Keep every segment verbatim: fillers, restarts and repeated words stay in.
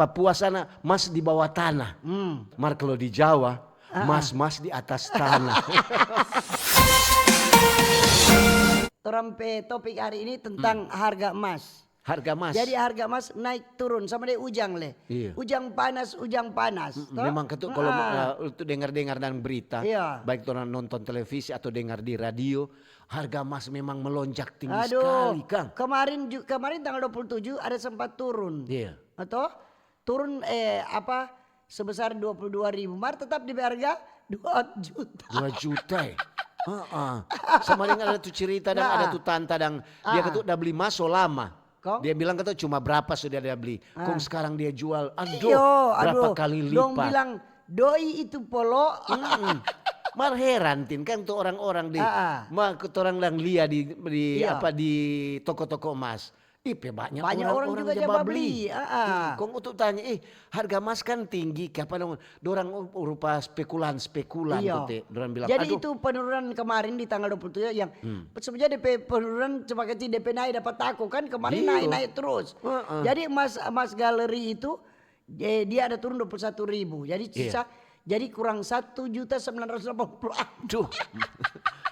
Papua sana mas di bawah tanah. Hmm. Mar kalau di Jawa, ah, ah, mas-mas di atas tanah. Torang pe topik hari ini tentang, hmm, harga emas. Harga emas. Jadi harga emas naik turun sama deng ujang le. Iya. Ujang panas, ujang panas. Mm, to? Memang ketu kalau, ah, eh, tu dengar-dengar dan berita, iya, baik orang nonton televisi atau dengar di radio, harga emas memang melonjak tinggi, aduh, sekali, Kang. Kemarin ju-, kemarin tanggal dua puluh tujuh ada sempat turun. Iya. Atau turun, eh, apa, sebesar dua puluh dua ribu. Mar tetap di harga dua juta. Dua juta, eh. Heeh. Sama dengan ada tu cerita dan, nah, ada tu tanta dan dia, ah, katu da beli emas so lama. Kong? Dia bilang kata cuma berapa sudah dia beli. Ah. Kong sekarang dia jual, aduh, iyo, berapa, aduh, kali lipat. Dong bilang, "Doi itu polo." Mm-mm. Mar heran, Tin, kan tu orang-orang di, ah, ah, ma, ketorang dang lia di, di, iya, apa, di toko-toko emas. Ih, pe banyak, banyak orang, orang juga ja babli. Ah, ah. Mm, kong untuk tanya, "Eh, harga emas kan tinggi, kapa dong?" Dorang rupa spekulan-spekulan, iya, tu te, dorang bilang, jadi aduh, itu penurunan kemarin di tanggal dua puluh tujuh yang, hmm, sebenarnya depe penurunan cuma kecil, depe naik dapat tako kan, kemarin, iyo, naik-naik terus. Heeh. Jadi emas, emas galeri itu, eh, dia ada turun dua puluh satu ribu. Jadi, iya, sisa, jadi kurang satu juta sembilan ratus delapan puluh. Duh.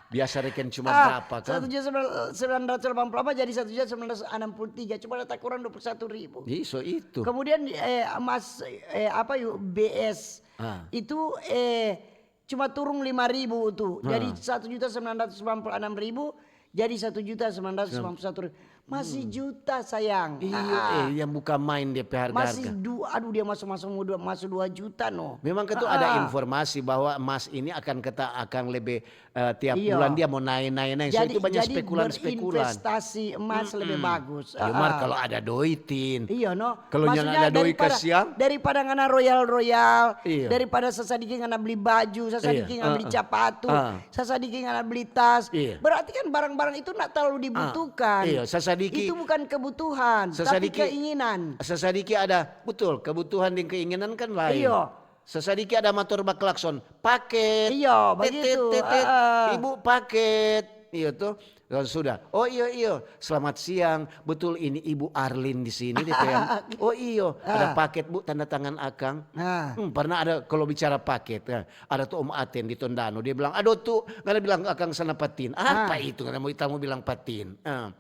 Biasa reken cuma, ah, berapa, kan? Satu juta sembilan ratus delapan puluh apa jadi satu juta sembilan ratus enam puluh tiga, cuma ada kurang dua puluh satu ribu. Iso itu. Kemudian, eh, emas, eh, apa yuk, B S, ah, itu, eh, cuma turun lima ribu tu. Ah. Jadi satu juta sembilan ratus sembilan puluh enam ribu, jadi satu juta sembilan ratus sembilan puluh satu ribu. Masih, hmm, juta, sayang. Iya, ah, eh, yang bukan main depe harga-harga. Masih du-, aduh, dia masuk, masuk, mau dua, masuk dua juta, no. Memang kan tu ada, ah, ah, informasi bahwa emas ini akan keta-, akan lebih, eh, tiap, iyo, bulan dia mau naik, naik, naik. So, jadi, itu banyak jadi spekulan-spekulan. Berinvestasi emas, mm-mm, lebih bagus. Iyo, mar, ah, ah, kalau ada doi, Tin. Iyo, no. Kalau nyanda ada doi, maksudnya daripada, kasiang, daripada ngana royal-royal, iyo, daripada sasadiki ngana beli baju, sasadiki, iyo, ngana beli, ah, ah, capatu, ah, sasadiki ngana beli tas. Iya. Berarti kan barang-barang itu ndak terlalu, ah, dibutuhkan. Iya, sasadiki. Itu bukan kebutuhan, tapi sasadiki, keinginan. Sasadiki ada, betul, kebutuhan deng keinginan kan lain. Iya. Sasadiki ada motor baklakson, "Paket." Iya, begitu. Tet, tet, tet. Ah. "Ibu, paket." Iya tuh. Lalu sudah, "Oh iyo, iyo, selamat siang. Betul ini Ibu Arlin di sini," dia bilang. "Oh iyo, ada, ah, paket, Bu, tanda tangan Akang." Ah. Hmm, pernah ada kalau bicara paket, ya. Ada tu Om Aten di Tondano, dia bilang, "Aduh tu, ngana bilang akang sana pa Tin." Apa, ah, itu ngana mo, ta mo bilang pa Tin? Ah.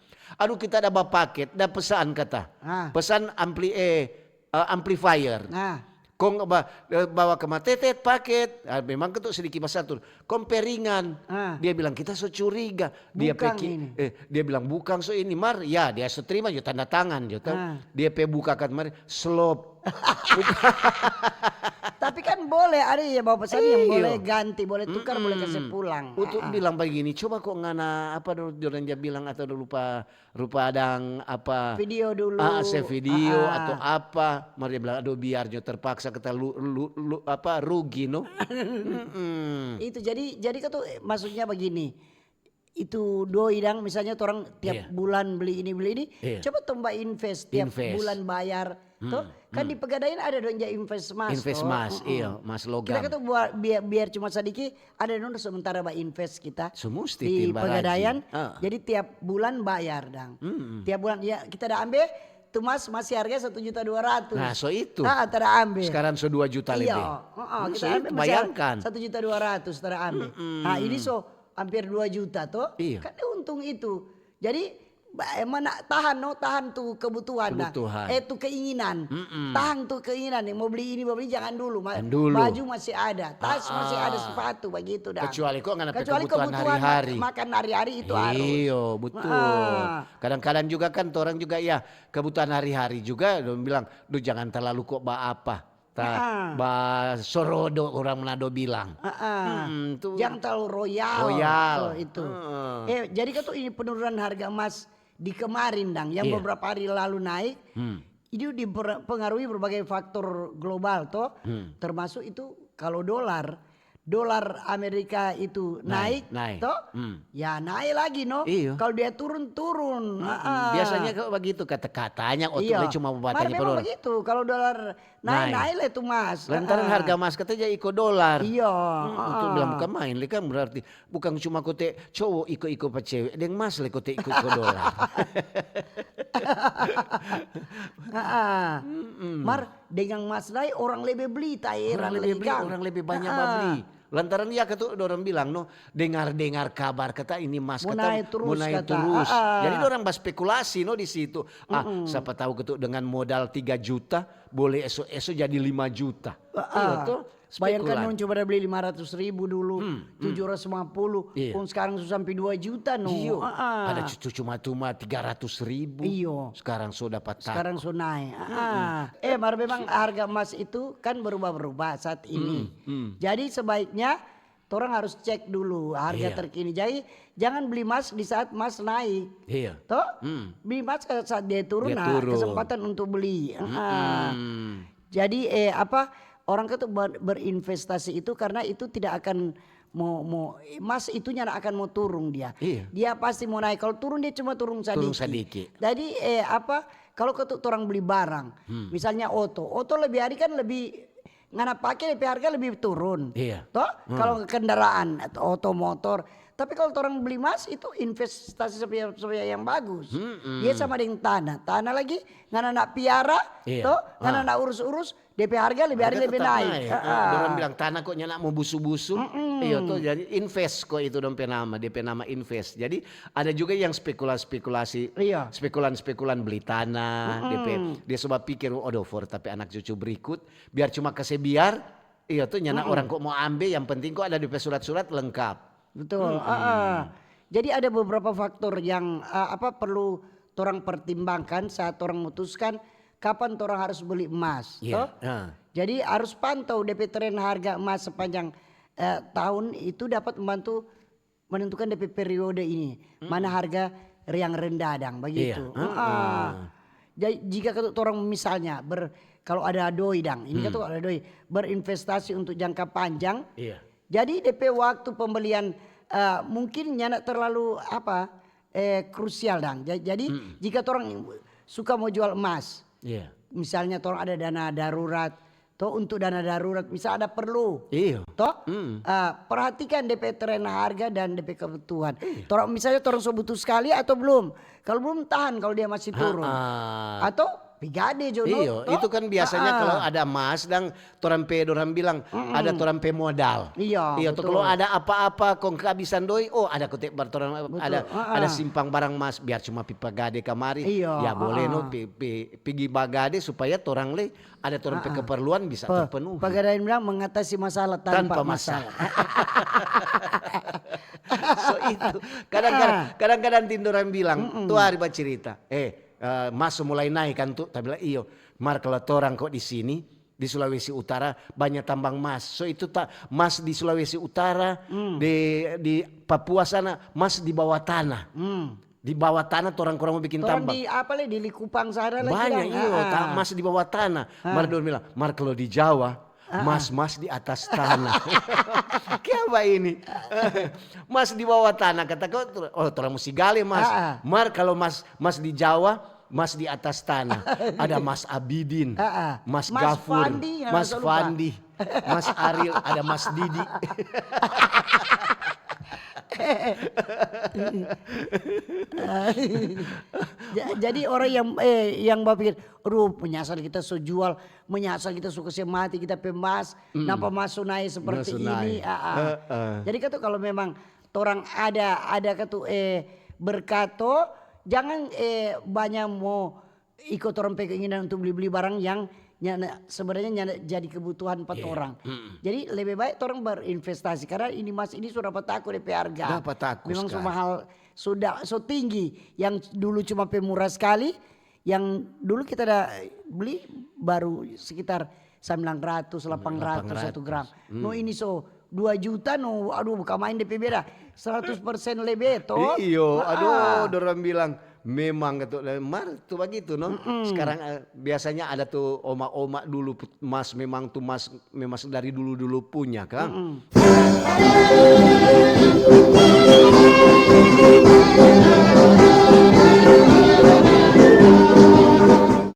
"Aduh, kita ada bapaket, da pesan," kata. Ah. "Pesan ampli-, eh, eh, amplifier." Ah. Kong ba-, eh, bawa ke ma-, "Tetet, paket." Ah, memang ketu sedikit basar tu. Kong pe ringan. Ah. Dia bilang, "Kita so curiga." Dia pe bukang ki-, ini. Eh, dia bilang, "Bukang so ini, mar." Ya, dia so terima jo tanda tangan jo, to. Ah. Dia pe buka kan, mar, slop. Tapi kan boleh, ada yang bawa pesan yang, iyo, boleh ganti, boleh tukar, boleh, mm-mm, kasih pulang. Untuk, ah, ah, bilang begini, "Coba kok ngana, apa dulu, dorang ja bilang atau lupa, rupa dang apa, video dulu, ah, se video, ah, ah, atau apa." Mar dia bilang, "Aduh, biar jo terpaksa kita lu, lu, lu, apa, rugi, no?" Mm-mm. Itu jadi, jadi kan tuh, eh, maksudnya begini. Itu doi dang, misalnya torang tiap, iya, bulan beli ini, beli ini, iya, coba tong ba invest tiap, invest, bulan bayar, hmm, to? Kan, hmm, di Pegadaian ada dong ja invest mas, invest to? Mas, mm-mm. Iya, mas logam. Kita kan tuh buat biar, biar cuma sadiki, ada dong sementara ba invest kita. So musti di Pegadaian. Ah. Jadi tiap bulan bayar dang. Mm-mm. Tiap bulan, ya, kita ada ambe, tu mas masih harga satu juta dua ratus. Nah, so itu. Ah, ta ada ambe. Sekarang so dua juta lebih. Iya, heeh, hmm, kita so ambe itu, masih bayangkan. Satu juta dua ratus ta ada ambe. Mm-mm. Nah, ini so hampir dua juta to. Iya. Kan dia untung itu. Jadi, ba-, eh, mana tahan, no, tahan tu kebutuhan, nah. Kebutuhan. Eh, tu keinginan. Mm-mm. Tahan tu keinginan nih, mau beli ini, mau beli, jangan dulu. Ma-, jangan dulu. Baju masih ada, tas masih ada, ah, ah, sepatu, begitu dah. Kecuali kok ngana pe kebutuhan hari-hari. Kecuali kebutuhan mak-, makan hari-hari itu harus. Iyo, betul. Ah. Kadang-kadang juga kan, orang juga ya, kebutuhan hari-hari juga, dong bilang, "Duh, jangan terlalu kok ba apa." Ta, ah, ba sorodo orang Manado bilang. Ah, ah. Mm-mm, tu. Jang terlalu royal. Royal. Betul, itu. Heeh. Eh, jadi kan tuh ini penurunan harga emas di kemarin, dang, yang, iya, beberapa hari lalu naik, hmm, itu dipengaruhi berbagai faktor global, toh. Hmm. Termasuk itu kalau dolar, dolar Amerika itu naik, naik, naik, toh? Hmm. Ya, naik lagi, no? Iyo. Kalau dia turun, turun. Mm-mm. Ah, ah. Biasanya kok begitu kata-katanya, oh, iyo, cuma mau bertanya memang begitu. Kalau dolar naik, naik, naik lah itu mas. Lantaran, ah, ah, harga mas katanya iko dolar. Iyo. Mm-mm, ah, itu bilang, ah, bukan main, kan berarti bukan cuma kote cowok iko-iko pa cewek, deng mas le kote iko-iko dolar. Ah, ah. Mm-mm. Mar, Dengan mas nae orang lebe bli, ta heran lagi kang. Orang lebe bli, orang lebe banya babli. Lantaran ya katu dorang bilang no, dengar-dengar kabar kata ini mas Mo kata nae mo terus nae kata. terus. Ah, ah. Jadi dorang baspekulasi no di situ. Ah, siapa tahu katu dengan modal tiga juta boleh eso-eso jadi lima juta. Iya toh? Bayangkan Spekulan. Dong cuma ada beli lima ratus ribu dulu, tujuh ratus lima puluh, Iya. Kong sekarang so sampai dua juta no. Iyo, Ah, ah. Ada cucu cuma cuma tiga ratus ribu. Iyo. Sekarang so dapat Sekarang tako. So nae. Ah. Eh, mar memang harga emas itu kan berubah-berubah saat ini. Jadi sebaiknya torang harus cek dulu harga Iya. terkini. Jadi jangan beli emas di saat emas naik. Iya. Toh? Beli emas saat dia turun, Dia nah, turun. Kesempatan untuk beli. Ah. Hmm. Jadi eh apa orang itu ber- berinvestasi itu karena itu tidak akan mau mau emas itunya nggak akan mau turun dia. Iya. Dia pasti mau naik. Kalau turun dia cuma turun sadiki. Turun sadiki. Jadi eh apa kalau katu orang beli barang, misalnya oto, oto lebih hari kan lebih ngana pake depe harga lebih turun. Iya. Toh? Kalau kendaraan, oto, motor. Tapi kalau orang beli emas itu investasi supaya supaya yang bagus. Dia sama dengan tanah. Tanah lagi ngana nak piara, Iya. toh? Ngana nak urus-urus, depe harga lebih hari Harga lebih tetap naik. naik. Heeh. Orang bilang tanah kok nyana mo busu-busu. Iya toh, jadi invest kok itu dong pe nama, dia pe nama invest. Jadi ada juga yang spekulasi-spekulasi, Iya. spekulan-spekulan beli tanah, dia pe, dia coba pikir, aduh for tapi anak cucu berikut, biar cuma kase biar, iya toh nyana orang kok mau ambe, yang penting kok ada dia pe surat-surat lengkap. Betul. Ah, ah. Jadi ada beberapa faktor yang ah, apa perlu orang pertimbangkan saat orang memutuskan kapan orang harus beli emas, Iya. toh? Ah. Jadi harus pantau depe tren harga emas sepanjang eh, tahun itu dapat membantu menentukan depe periode ini mana harga yang rendah dang begitu. Iya. Ah. Jadi jika katu orang misalnya ber kalau ada doi dang, ini katu ada doi berinvestasi untuk jangka panjang. Iya. Jadi depe waktu pembelian eh, mungkin nyana terlalu apa eh, krusial dang. Ja- Jadi jika orang suka mau jual emas, Iya. misalnya orang ada dana darurat, toh untuk dana darurat misal ada perlu, Iya. toh eh, perhatikan depe tren harga dan depe kebutuhan. Orang misalnya orang so butuh sekali atau belum? Kalau belum tahan kalau dia masih turun, Ah. atau pigade jo no, Iyo, toh? Itu kan biasanya Ah, ah. Kalau ada emas dang torang pe dorang bilang ada torang pe modal. Iya, Iya tuh betul. Kalau ada apa-apa kong kehabisan doi, oh ada kote bar torang ada Ah, ah. Ada simpang barang emas biar cuma pi pagade kamari. Iya, Ya boleh ah, no ah. pi, pi, pigi bagade supaya torang le ada torang pe keperluan bisa Pe- terpenuhi. Pegadaian bilang mengatasi masalah tanpa, Tanpa masalah. So itu kadang-kadang kadang-kadang tin dorang bilang tuh hari bacerita, eh eh, mas so mulai naik kan tuh, ta bilang iyo. Mar kalau torang kok di sini di Sulawesi Utara banyak tambang mas. So itu ta mas di Sulawesi Utara di di Papua sana mas di bawah tanah. Di bawah tanah torang kurang mau bikin Orang tambang. Di apa le di Likupang sana lagi Banyak dang. iyo, Ah, ta- ah. Mas di bawah tanah. Mar dong bilang, Mar kalau di Jawa, mas-mas di atas tanah. Kayak apa ini? Mas di bawah tanah kata kau, oh torang musti gale mas. Ah, ah. Mar kalau mas mas di Jawa, mas di atas tanah. Ada Mas Abidin, Ah, ah. Mas Mas Gafur, Fandi, jangan Mas lupa. Fandi, Mas Aril, ada Mas Didi. Ja- Jadi orang yang eh, yang berpikir, aduh menyasal kita so jual, menyasal kita so kase mati kita pe mas, napa mas so nae seperti Mas so ini. nae. Ah, ah. Heeh. Jadi katu kalau memang torang ada ada katu eh berkato, jangan eh banyak mo iko torang pe keinginan untuk beli-beli barang yang nyana, sebenarnya nyana jadi kebutuhan pa torang. Jadi lebih baik torang berinvestasi karena ini mas ini sudah dapat tako depe harga. Dapat tako Memang so sekarang. Mahal, sudah so tinggi. Yang dulu cuma pe murah sekali, yang dulu kita ada beli baru sekitar sembilan ratus, delapan ratus satu gram. No ini so dua juta no, aduh bukan main depe beda. Seratus persen lebe to. Iyo, aduh, dorang bilang memang gitu. Mar tuh begitu no. Sekarang eh, biasanya ada tuh oma-oma dulu put- mas memang tuh mas memang dari dulu-dulu punya kan.